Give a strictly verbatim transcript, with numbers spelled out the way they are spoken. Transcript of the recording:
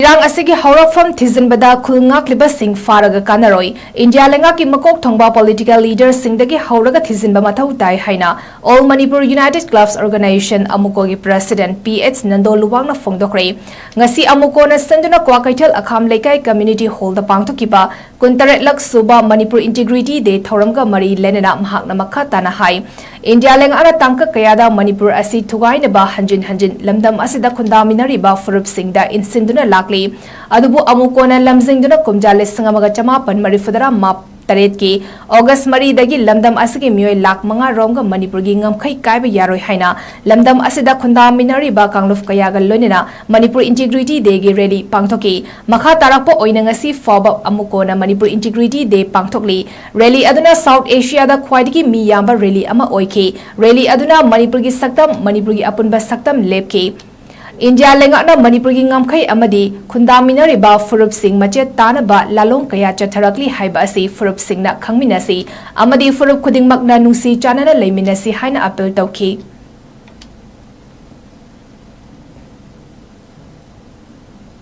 ꯏꯔꯥꯡ ꯑꯁꯤꯒꯤ ꯍꯧꯔꯛꯐꯝ ꯊꯤꯖꯤꯟꯕꯗ ꯈꯨꯜ ꯉꯥꯛꯂꯤꯕꯁꯤꯡ ꯐꯥꯔꯒ ꯀꯥꯟꯅꯔꯣꯏ꯫ ꯏꯟꯗꯤꯌꯥ ꯂꯩꯉꯥꯛꯀꯤ ꯃꯀꯣꯛ ꯊꯣꯡꯕ political leaderꯁꯤꯡꯗꯒꯤ ꯍꯧꯔꯒ ꯊꯤꯖꯤꯟꯕ ꯃꯊꯧ ꯇꯥꯏ ꯍꯥꯏꯅ All Manipur United Clubs Organisation, AMUCOꯒꯤ president P H Nando ꯂꯨꯋꯥꯡꯅ ꯐꯣꯡꯗꯣꯛꯈ꯭ꯔꯦ꯫ ꯉꯁꯤ AMUCOꯅ ꯁꯤꯟꯗꯨꯅ ꯀ꯭ꯋꯥꯀꯩꯊꯦꯜ ꯑꯈꯥꯝ ꯂꯩꯀꯥꯏ community hallꯗ ꯄꯥꯡꯊꯣꯛꯈꯤꯕ ꯀꯨꯟꯇꯔꯦꯠꯂꯛ ꯁꯨꯕ Manipur Integrity Day ꯊꯧꯔꯝꯒ ꯃꯔꯤ ꯂꯩꯅꯅ ꯃꯍꯥꯛꯅ ꯃꯈꯥ ꯇꯥꯅ ꯍꯥꯏ, ꯏꯟꯗꯤꯌꯥ ꯂꯩꯉꯥꯛꯅ ꯇꯥꯡꯀꯛ ꯀꯌꯥꯗ ꯃꯅꯤꯄꯨꯔ ꯑꯁꯤ ꯊꯨꯒꯥꯏꯅꯕ ꯍꯟꯖꯤꯟ ꯍꯟꯖꯤꯟ ꯂꯝꯗꯝ ꯑꯁꯤꯗ ꯈꯨꯟꯗꯥꯃꯤꯟꯅꯔꯤꯕ ꯐꯨꯔꯨꯞꯁꯤꯡꯗ ꯏꯟꯁꯤꯟꯗꯨꯅ ꯂꯥꯛꯂꯤ꯫ ꯑꯗꯨꯕꯨ ꯑꯃꯨꯛ ꯀꯣꯟꯅ ꯂꯝꯖꯤꯡꯗꯨꯅ ꯀꯨꯝꯖꯥ ꯂꯤꯁꯤꯡ ꯑꯃꯒ ꯆꯃꯥꯄꯟ ꯃꯔꯤꯐꯨꯇꯔꯥ ꯇꯔꯦꯠꯀꯤ August ꯃꯔꯤꯗꯒꯤ ꯂꯝꯗꯝ ꯑꯁꯤꯒꯤ ꯃꯤꯑꯣꯏ ꯂꯥꯈ ꯃꯉꯥ ꯔꯣꯝꯒ ꯃꯅꯤꯄꯨꯔꯒꯤ ꯉꯝꯈꯩ ꯀꯥꯏꯕ ꯌꯥꯔꯣꯏ ꯍꯥꯏꯅ ꯂꯝꯗꯝ ꯑꯁꯤꯗ ꯈꯨꯟꯗꯥꯃꯤꯟꯅꯔꯤꯕ ꯀꯥꯡꯂꯨꯞ ꯀꯌꯥꯒ ꯂꯣꯏꯅꯅ Manipur Integrity Dayꯒꯤ rally ꯄꯥꯡꯊꯣꯛꯈꯤ꯫ ꯃꯈꯥ ꯇꯥꯔꯛꯄ ꯑꯣꯏꯅ ꯉꯁꯤ ꯐꯥꯎꯕ ꯑꯃꯨꯛ ꯀꯣꯟꯅ Manipur Integrity Day ꯄꯥꯡꯊꯣꯛꯂꯤ꯫ Rally ꯑꯗꯨꯅ South Asiaꯗ ꯈ꯭ꯋꯥꯏꯗꯒꯤ ꯃꯤ ꯌꯥꯝꯕ rally ꯑꯃ ꯑꯣꯏꯈꯤ꯫ Rally ꯑꯗꯨꯅ ꯃꯅꯤꯄꯨꯔꯒꯤ ꯁꯛꯇꯝ, ꯃꯅꯤꯄꯨꯔꯒꯤ ꯑꯄꯨꯟꯕ ꯁꯛꯇꯝ ꯂꯦꯞꯈꯤ꯫ ꯏꯟꯗꯤꯌꯥ ꯂꯩꯉꯥꯛꯅ ꯃꯅꯤꯄꯨꯔꯒꯤ ꯉꯝꯈꯩ ꯑꯃꯗꯤ ꯈꯨꯟꯗꯥꯃꯤꯟꯅꯔꯤꯕ ꯐꯨꯔꯨꯞꯁꯤꯡ ꯃꯆꯦꯠ ꯇꯥꯅꯕ ꯂꯥꯂꯣꯡ ꯀꯌꯥ ꯆꯠꯊꯔꯛꯂꯤ ꯍꯥꯏꯕ ꯑꯁꯤ ꯐꯨꯔꯨꯞꯁꯤꯡꯅ ꯈꯪꯃꯤꯟꯅꯁꯤ ꯑꯃꯗꯤ ꯐꯨꯔꯨꯞ ꯈꯨꯗꯤꯡꯃꯛꯅ ꯅꯨꯡꯁꯤ ꯆꯥꯟꯅꯅ ꯂꯩꯃꯤꯟꯅꯁꯤ ꯍꯥꯏꯅ appeal ꯇꯧꯈꯤ꯫